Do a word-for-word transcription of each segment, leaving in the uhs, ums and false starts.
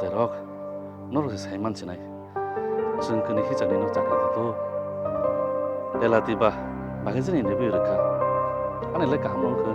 Rok, norok se sai man sinai. Chwng kwnwi hichakni no chakri di to. Ela twi ba, bagwi jani interview rwkha. Ani le kaham wngkha.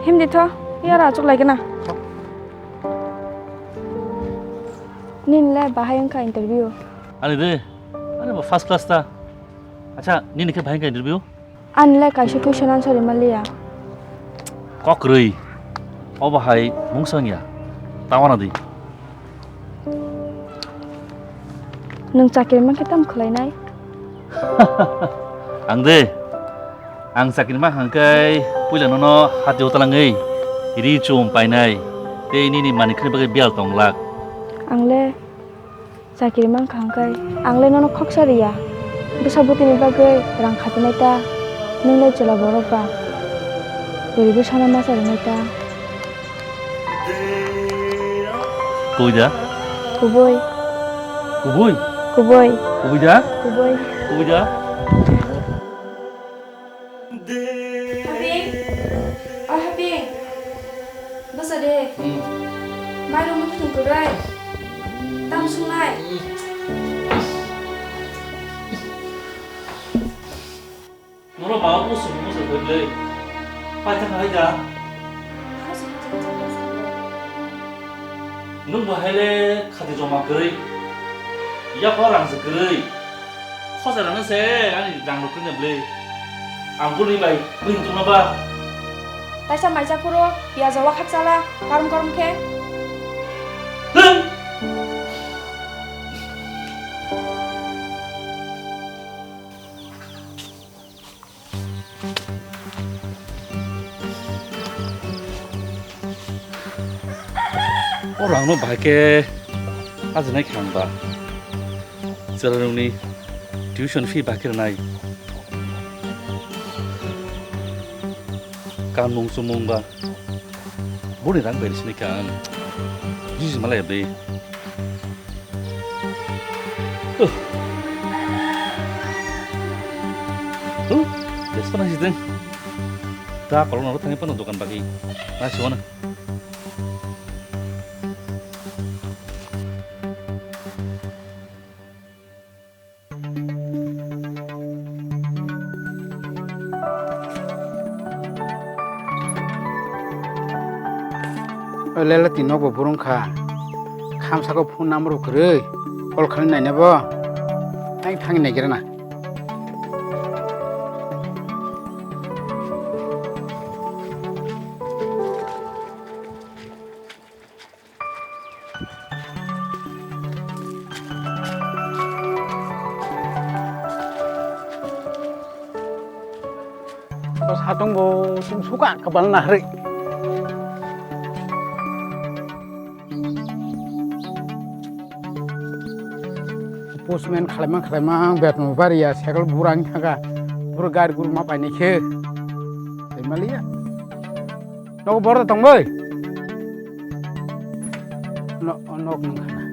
Himdi tho, yara achuk lai gana. Nini le bahai wngkha interview? Ani de, ani bo first class ta. Acha, nini khe bahai wngkha interview? Ani le kaisa question answer rwma liya. Kok kwrwi. Obo hai mungsa wngya. Tawana di. Nwng chakri mankhe tamo khlainai? Ang de. Ang chakri mankha hwnkhe puila nono hati hotalangwi ri chum painai. Tei nini manwi khani bagwi biyal tonglak. Ang le Chakri mankha hwnkhe ang le nono khoksa riya. Bwsa bwtwini bagwi rang khatinai ta, nwng le chwla borok ba. Bwrwi bwsano ma cha rwnai ta. Kubui da? Kubui. Kubui? Kubui. Kubui da? Kubui. Kubui da? Haping, o Haping, bwsa de. Hmm. Mairum muitum kwrwi. Tam sungnai. Noro ba musu musu kwrwi. Paithak hai da. Nwng bo hai le khati joma kwrwi, yaphang rang se kwrwi, khosa rang se ani rang rok kwrwi na bwle. Ang bwrwi bai bwrwi tongma ba. Taisa maisa phuru piyaj o wakhak chala, karom karom khe. Hei! O rangno bahai khe ajinai khe ang ba. Chwrairokni tuition fee bahai khe rwnai. Kanmung chumung ba. Boni rang bai sini kha ang. Jiji malai bai. Huh. Huh. Jesko nang sideng. Ta kolong nang thani pano dokan bagi. Na siwana. O lele twi nokbo burung kha. Khamsako phone number bo kwrwi. Call khlai naina bo. Ang thangwi naigira na. O satung bo chwng suka kabal na hwrwi. Postman khalaima khalaima betma bariya cycle burang thangkha. Buro gari guru ma painai khe. Tei maliya. Nogo borok tong bai. No, nok nung khana.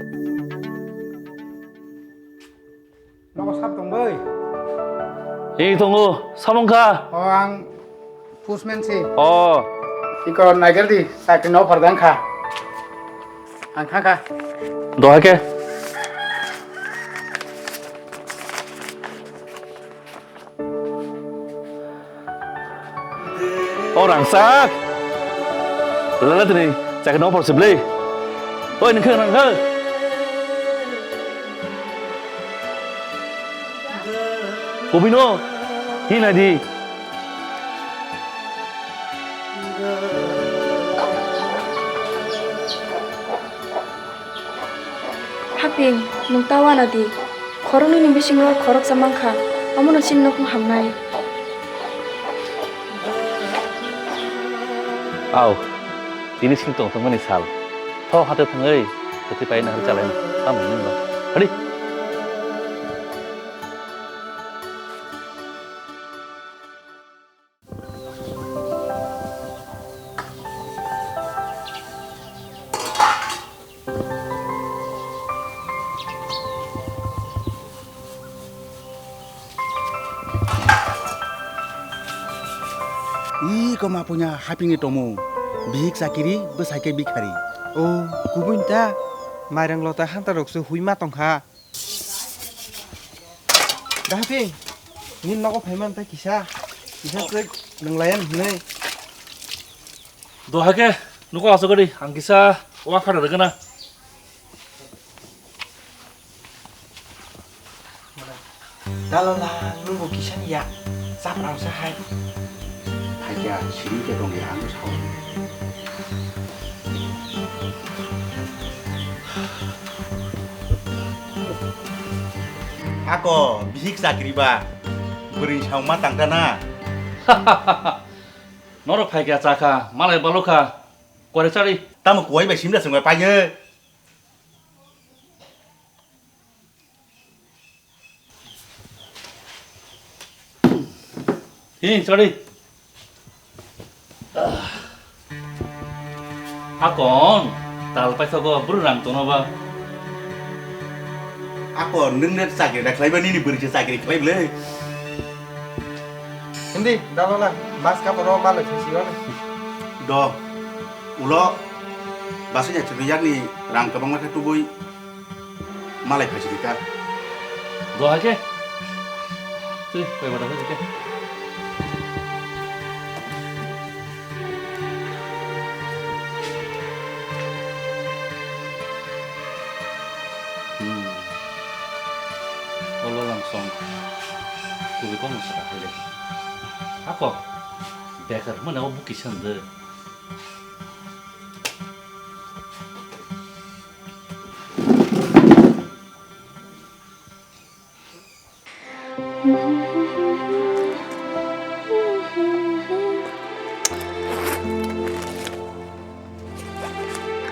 Nogo sab tong bai. Ei tongo, samung kha. O ang postman si. O. Iko naigel di, sakri no phar dang kha. Ang kha kha. Doha ke. O rangchak. Lala tini chakno por siblei. Oi, nengkhe, nengkhe. Kubino, hinai di. Haping, nwng ta uanadi. Khoroknwini bisingo khoroksa mankha, omono chini nokmung hamnai. Au, tini sing tong tongmani sal. Tho hate thangwi, kwtwi paina hari chalaina. Tamo nini ba. Hadi. Ih, koma punya hapingni tomo. Bihik chakiri, bwsai khe bikhari. O, kubui ta. Mairang lota hanta rok se hui ma tongkha. Dahaping, nini nogo phaiman tei kisa, kisa se nwng layan hinwi. Doha khe nuko asugadi, ang kisa wa khata rwgwna. Dalola, nwngbo kisa ni ya, chap rang sa hai. Phaikya, siri khe tongya, ang sao. Ako, bihik chakri ba, bwrwi sao ma tangka na. Norok phaikya chakha, malai balokha, kore chari. Tamo kuwai bai simda sungbai paye. Hi, sorry. Akon, tal paithago bwrwi rang tono ba. Akon, nwng ne chakri da khlaiba nini bwrwi se chakri khlai bwle. Hindi, dalo na, mas ka poro malo chisi wale. Do, ulo, basu nya chumi yakni rang kabang ma khe tubui. Malai phaisidi ta. Do hai khe. Twi, koi bata phaisidi khe. Hmm. Olo lang song. Kubi kono saka hai le. Ako. Bekar mana o buki sande.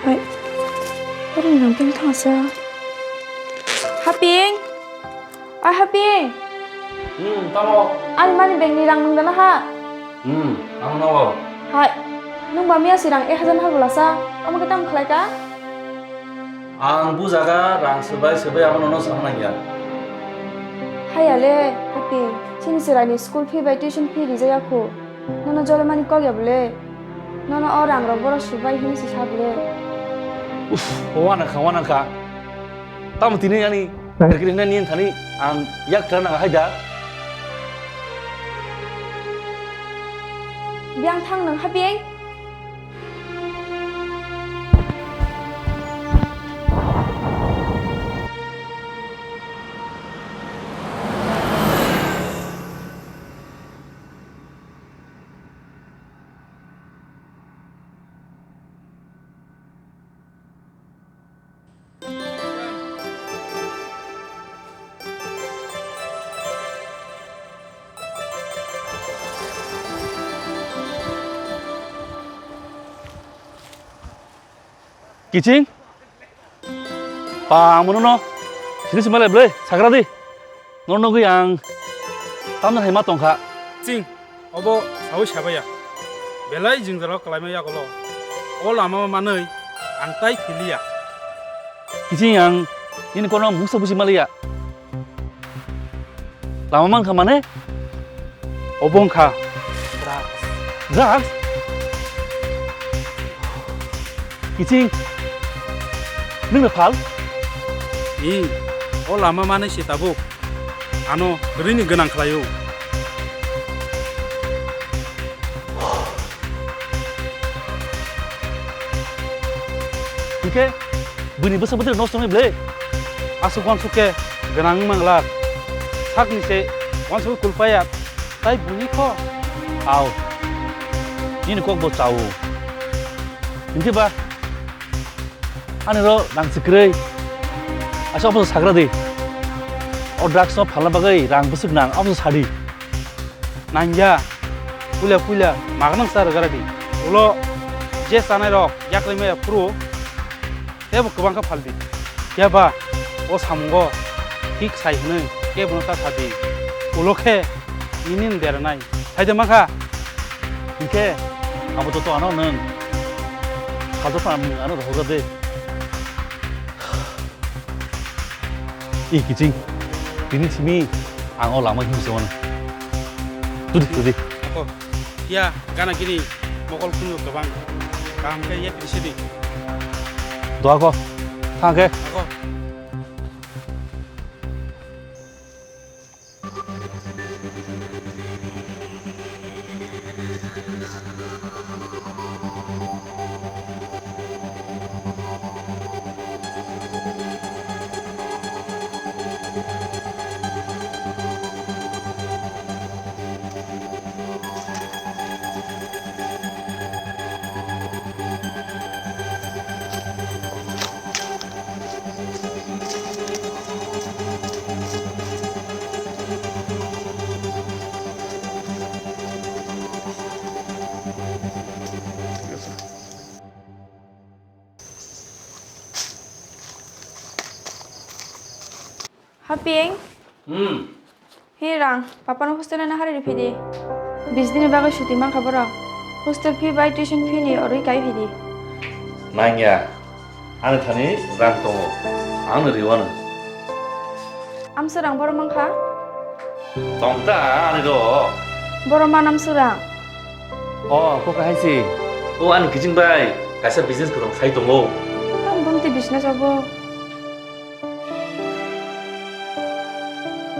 Hai, oro nang tong thangsa. Haping, ai Haping. Hmm, tamo. Ani mani bag ni rang nung dana ha. Hmm, ang nawa. Hai, nung ba miya si rang ek hajar nahar bolasa, omo khe tamo khlai ka? Ang bujaga rang swbai swbai abo nono sana nangya. Haiya le, Happy, chini chwraini school fee bai tuition fee rijaya khu. Nono jole mani kok ya bole? Nono o rang rok boro swbai hini si sa bole? Uff, wana kha, wana kha. Tamo tini ani Berkiri hwnwi nini thani ang yak thwna nang hai da? Biyang thang nwng ha biyang. Kiching? Pa, ang mono no sini sima le ble, sagra di. Nor nogwi ang tamna hai ma tongkha. Ching, obo sawi sabaya. Belai jwngjalo kwlaima yagulo. O lama manwi ang tai philiya. Kiching ang nini kono mungsa busi maliya. Lama mankha mane? Obo wngkha drugs. Drugs? Kiching, nwngno phal? Ih, o lama manwi se tabuk ano kwrwini gwnang khlaio. Hwnkhe buini bwsa bwtwi nosto wngwi bwle? Aswk uansuk khe gwnang wngma glak. Sakni se uansugwi kulpaya, tai buini kho? Au, nini kok bo chao. Hinkhe ba ani ro rang se kwrwi. Asa obo sagra di. O drugs no phalna bagwi rang bwswk nang, obo sadi. Nangya, puila puila magnang sa rwgara di. Ulo je chanai rok yaklai maya phuru, tebo kwbang khe phaldi. Phiya ba o samungo thik sai hwnwi kebono ta sadi. Ulo khe nini beranai. Sai de mankha. Hinkhe abo joto ano nwng. Salto phano ano rohorga de. Ei kiching, tini simi ang o lama himse wano. Tudi, tudi. Ako, ya, gana gini mokol kunu kabang. Kaham ke ya kiri sidi. Doa ko, thang ke. Ako. Haping. Hmm. Hi rang, papano hostel na hari riphi di. Bis dini bagwi suti mankha borok. Hostel fee bai tuition fee ni orwi kai phi di. Nangya, ani thani rang tongo, ang no riwano. Amsa rang borok mankha? Tong ta ani do. Borok manam surang. O, kok hai si. O, ani kiching bai, kaisa business kwrwng khai tongo. Ang bumti business obo.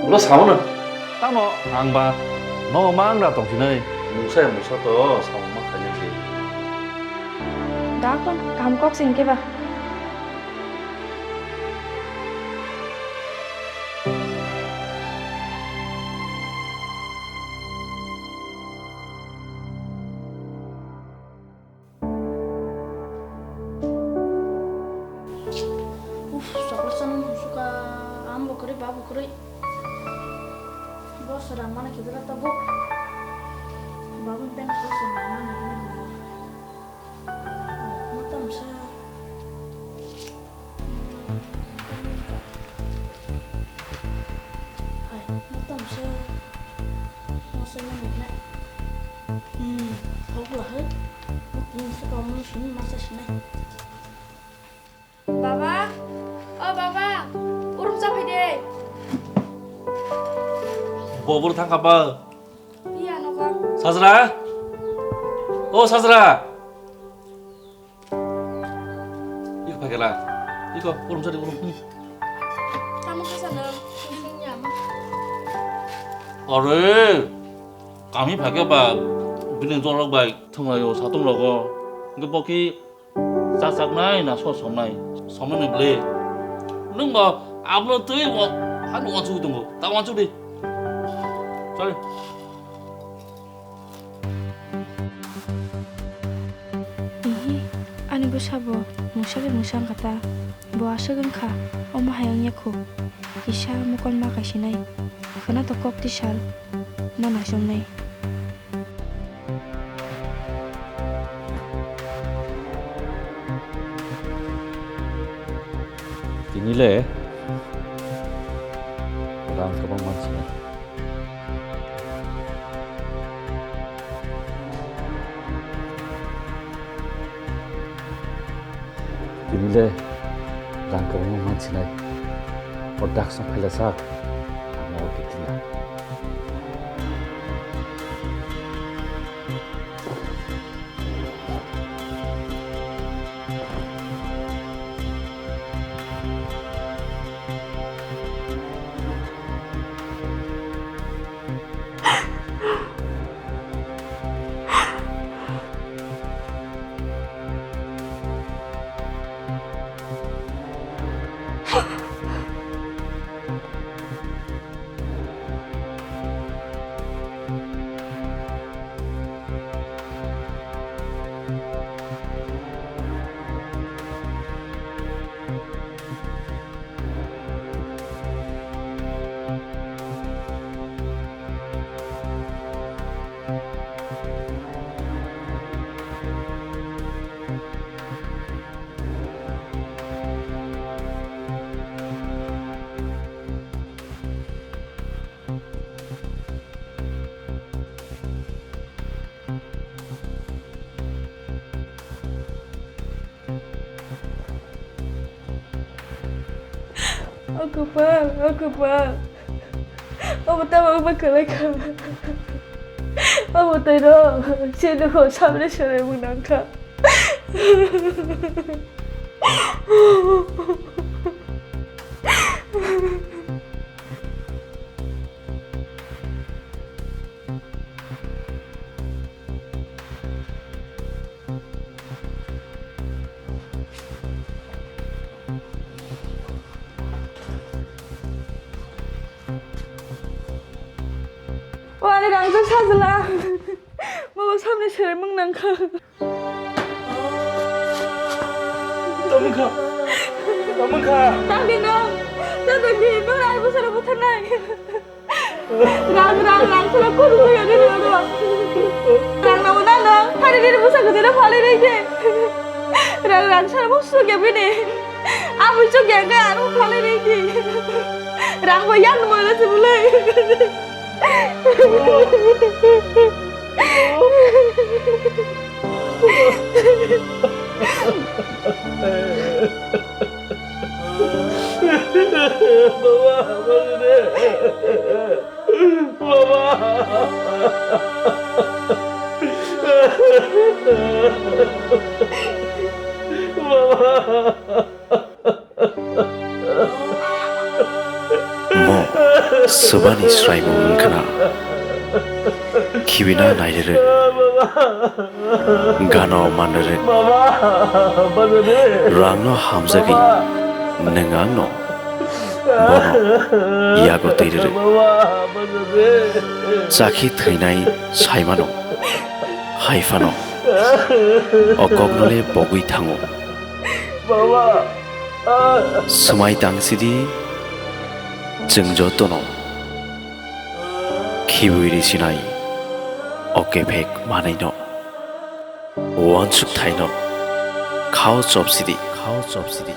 Ulo saono. Tamo ang ba nogo mangra tongsinai. Mungsa ya mungsa to samung ma khainai se. Da kon kaham kok se hinkhe ba. Uff, chocolate chana musuka, amo kwrwi, babo kwrwi. Boss rang mana kibela tabuk. Babo ni pant khe se mana ni hwnwi hwnwi. Oh, ma tamsa. Ai, ma tamsa. Ma se ma nuknai. Hmm, hok lahai. Tini se kamu sini masa sini. Baba, o baba, urum sa phai de. Bobor thang kha ba? Iya, nogo. Sajra? O Sajra? Iko phai khe la. Iko, urum sa di, urum. Tamo kha sa nang? Are, kami phai khe ba, bini jorok bai thwnglaio, satung rogo. Hingke bo ki Chachaknai na so somnai? Somnai ni bwle. Nwng bo abono twi wa-, hano wansugwi tongo. Ta wansuk di. Sorry. Ihi, ani bwsa bo mungsa bai mungsa wngkha ta. Bo aswk wngkha, omo hai wngya kho. Kisa mokol ma kaisinai. Khwna to kok tisal, ma naichomnai. Tini le rang kwbang mansinai. Tini le rang kwbangma mansinai. O daksong phaila sak, ang nogo khe tiya. O kwpal, o kwpal. Obo tamo wngma kwlai kha. Obo twi rw, chini bo samni swrwngmung nang kha. O ani rang jok sajla. Bobo samni swrwngmung nang kha. Tamo kha. Tamo kha. Tangdi nang. Tangdi nang ai bwsarok butharnai. Rang, rang, rang, sala kuru kuru ya dulu dulu. Rang na una no, hari diri busa gede na phale rei de. Rang, rang, sala mo su ya bini. Amu chu ya ga, anu phale rei de. Rang bo yan mo la se bulai. Baba, baba. Baba. Mo swbani swraimung wngkhana, khibina nairwrwk, gano manrwrwk, rangno hamjagwi nwng angno bono yago twirwrwk. Chakhi thwinai saimano, haiphano o koknole bogwi thango. Swmai tang sidi, chwng jotono khibui ri sinai o kephek manwino, uansuk thaino khao chop sidi, khao chop sidi.